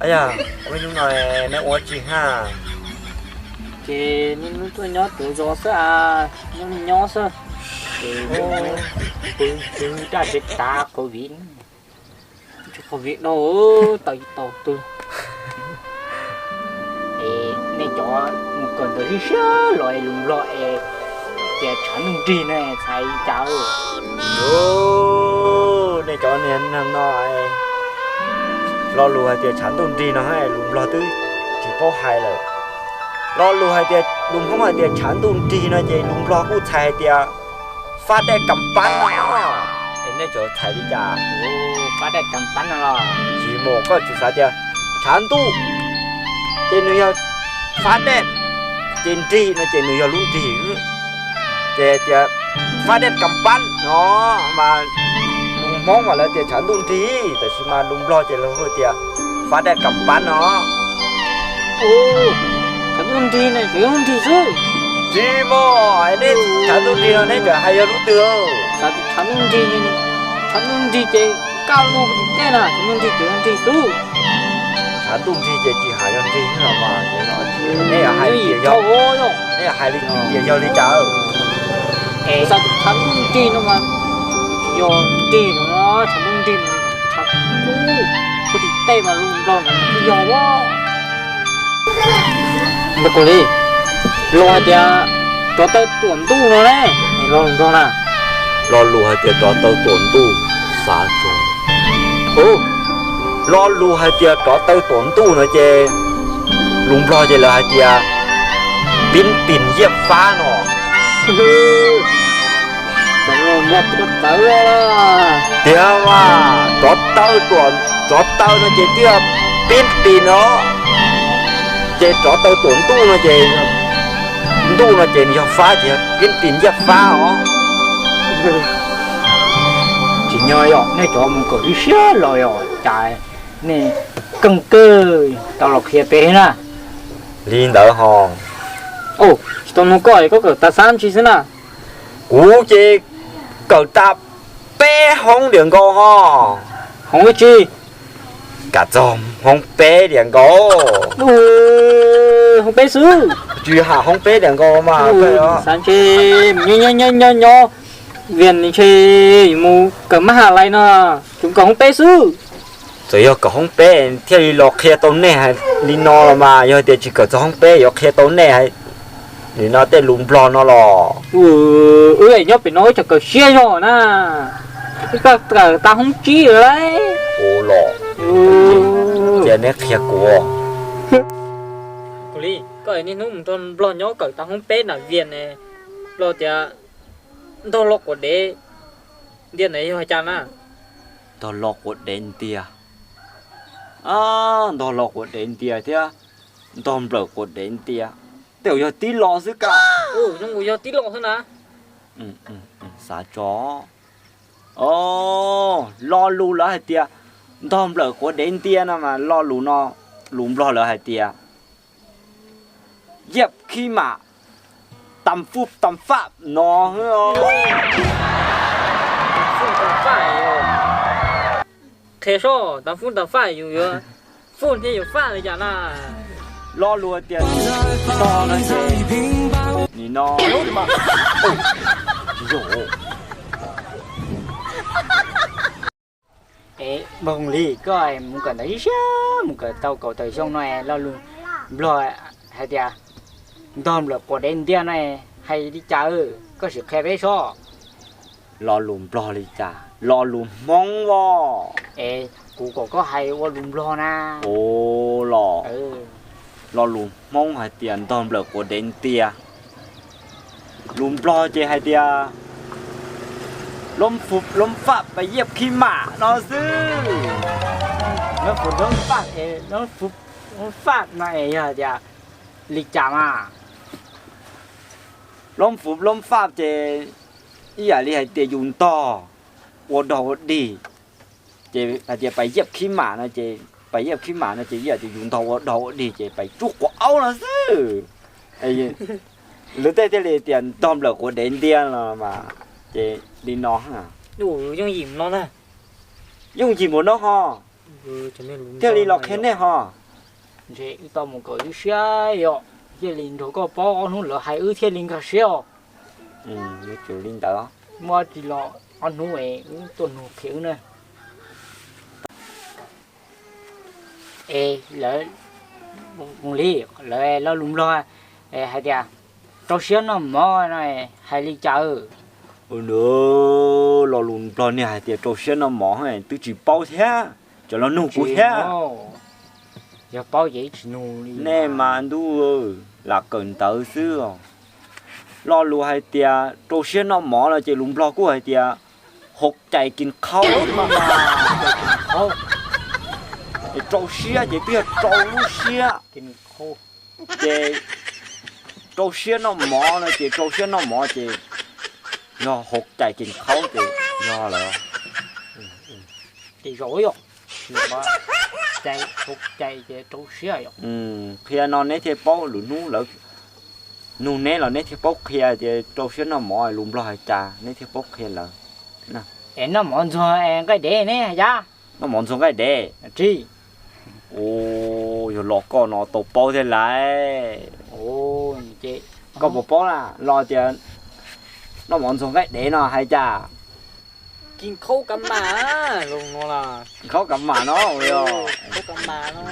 Yog, ua hnub no neb ua tsi hab? Ces niaj hnub tuaj nyob tuav zos xwb as, nyob li nyob xwb. Ces pw pw daj tsev tav covid, tsis covid no tawm tsis tau twg. Es nej cov mus kawm ntawv siab siab los es lus Nplog es tias tshav ntuj nrig no txhais li cas? Nej cov niag neeg no, lo lus hais tias tshav ntuj nrig no lus Nplog twb tsis paub hais lawm. Lo lus hais tias, lus Hmoob hais tias tshav ntuj nrig no ces lus Nplog kuj txhais hais tias fab dej kam pab no. Es nej cov txhais li cas? Fab dej kam pab no los? Tsis mus, koj tsis xav tias tshav ntuj ces nws yog fab dej, ces nrig no ces nws yog lub nrig. Ces tias fab dej kam pab no mas lus Hmoob mas lawv tias tshav ntuj nrig, tab sis mas lus Nplog ces lawv hu tias fab dej kam pab no. Tshav ntuj nrig no ces yog lub nrig xwb. Tsis mus, nej tshav ntuj nrig no neb tseem hais yog lub twg? Tshav ntuj nrig, tshav ntuj nrig ces kaj lug tim tej na, tshav ntuj nrig ces yog nrig xwb. Tshav ntuj nrig ces tsis hais yog nrig no mas, nej hais tias yog, nej hais li tias yog li cas? Es tshav ntuj nrig no mas yog nrig no, tshav ntuj nrig no, tshav ntuj, kuv tim tej mas lus Nplog no twb yog. Npawg Kaus Lim, lo hais tias rov taw tuam ntuj no ne, lo lus Nplog na? Lo lus hais tias rov taw tuam ntuj, xav tso. Lo lus hais tias rov taw tuam ntuj no ces lus Nplog ces lawv hais tias pib tis yiaj fab no. Tiag mas, rov taw tuam, rov taw no ces twb yog pib tis no, ces rov taw tuam ntuj no ces, ntuj no ces nws yog fab ces pib tis yiaj fab os. Tsim nyog yog nej cov mus kawm ib siab los yog cas nej keej kawg tau los qhia peb na. Li ntawd ho. Tsis tau nug koj, koj kawm tas xab ntsis xwb na? Kuv ces kawm tas peb hoob diam nkaus ho. Hoob ib tsi? Kav txog hoob peb diam nkaus. Hoob peb xwb? Tsis hais hoob peb diam nkaus mas. Xav ntshe nyob nyob nyob Vias ntshe yuav mus kawm mab has lais no, tsuas kawm hoob peb xwb. Txawm yog kawm hoob peb thiaj li los qhia tau nej li no los mas, yog tias tsis kawm txog hoob peb yuav qhia tau nej li no tej lus Nplog no los? Wb nyob pem no wb tseem kawm siab zog na. Wb kawm tas hoob tsib lawm. Ua los, cia neb qhia kuv. Kuv li, koj niaj hnub mus nrog Nplog nyob kawm tas hoob peb nram Vias ne, Nplog tias ntog los quav dev ntias ntawd yog cas na? Ntog los quav dev ntias, ntog los quav dev ntias thiab ntog nplawm quav dev ntias, tej zaum yog tib lo xwb kawg. Yog tib lo xwb na. Xav tso. Lo lus lawv hais tias ntog nplawm quav dev ntias no mas lo lus no, lus Nplog lawv hais tias เหยียบขี้หมา tam fuj tam faj no. Qhia soj, tam fuj tam faj yus yuav fuj thiab yuav faj li cas na? Lo lus tias ntog no ces nim no tsis yog. Es npawg Hoo Lis, koj mus kawm ntawv ib siab mus kawm tau kaum tawm xyoo no es lo lus Nplog hais tias ntog nplawm quav dev ntias no hais li cas, koj sim qhia peb soj. Lo lus Nplog li cas? Lo lus Hmoob os. Es kuv kom koj hais ua lus Nplog na. Ua los, lo lus Hmoob hais tias ntog nplawm quav dev ntias. Lus Nplog ces hais tias ล้มฟุบล้มฟาดไปเหยียบขี้หมา no xwb. ล้มฟุบล้มฟาด es ล้มฟุบล้มฟาด no es yog hais tias li cas mas? ล้มฟุบล้มฟาด ces ib yam li hais tias yus ntog ua dog ua dig, ces hais tias ไปเหยียบขี้หมา no ces ไปเหยียบขี้หมา no ces ib yam tias yus ntog ua dog ua dig ces ไป tsub quav aub no xwb. Lawv tej thiaj li tias ntog nplawm quav dev ntias no mas, ces li no. Yooj yim mus no ho. Thiaj li los qhia nej ho. Ntshe wb tau mus kom wb siab yom, thiaj li nrog koj paub ob hnub lawv hais wb thiaj li nkag siab os. Li ntawd. Muaj tsis los ob hnub es wb tuaj nug qhia wb na. Es lawv, li, lawv lo lus Nplog hais tias rau siab noj mov no hais li cas? Lo lus Nplog niag hais tias rau siab noj mov twb tsis paub thiab, cov los nug kuv thiab. Yog paub ces tsis nug li. Nej mas ntuj, lam kawm ntawv xwb os. Lo lus hais tias rau siab noj mov no ces lus Nplog kuj hais tias hauv cais kis qhaub. Rau siab ces twb yog rau lub siab. Ces rau siab noj mov no ces rau siab noj mov ces yog hauv cais kis qhaub ces yog lawm. Ces zaum yog cais, hauv cais ces rau siab yom. Qhia no neb thiaj paub, lwm hnub lawv nug neb los neb thiaj paub qhia tias rau siab noj mov lus Nplog hais cas neb thiaj paub qhia lawv. Es noj mov ntxuag nqaij dev ne hais cas? Noj mov ntxuag nqaij dev. Tsis. Yog los koj no tau paub thiab lauj. Koj puas paub na, los tias noj mov ntxuag nqaij dev no hais cas? Kis qhaub kav mam, kis qhaub kav mam no, khaub kav mam no.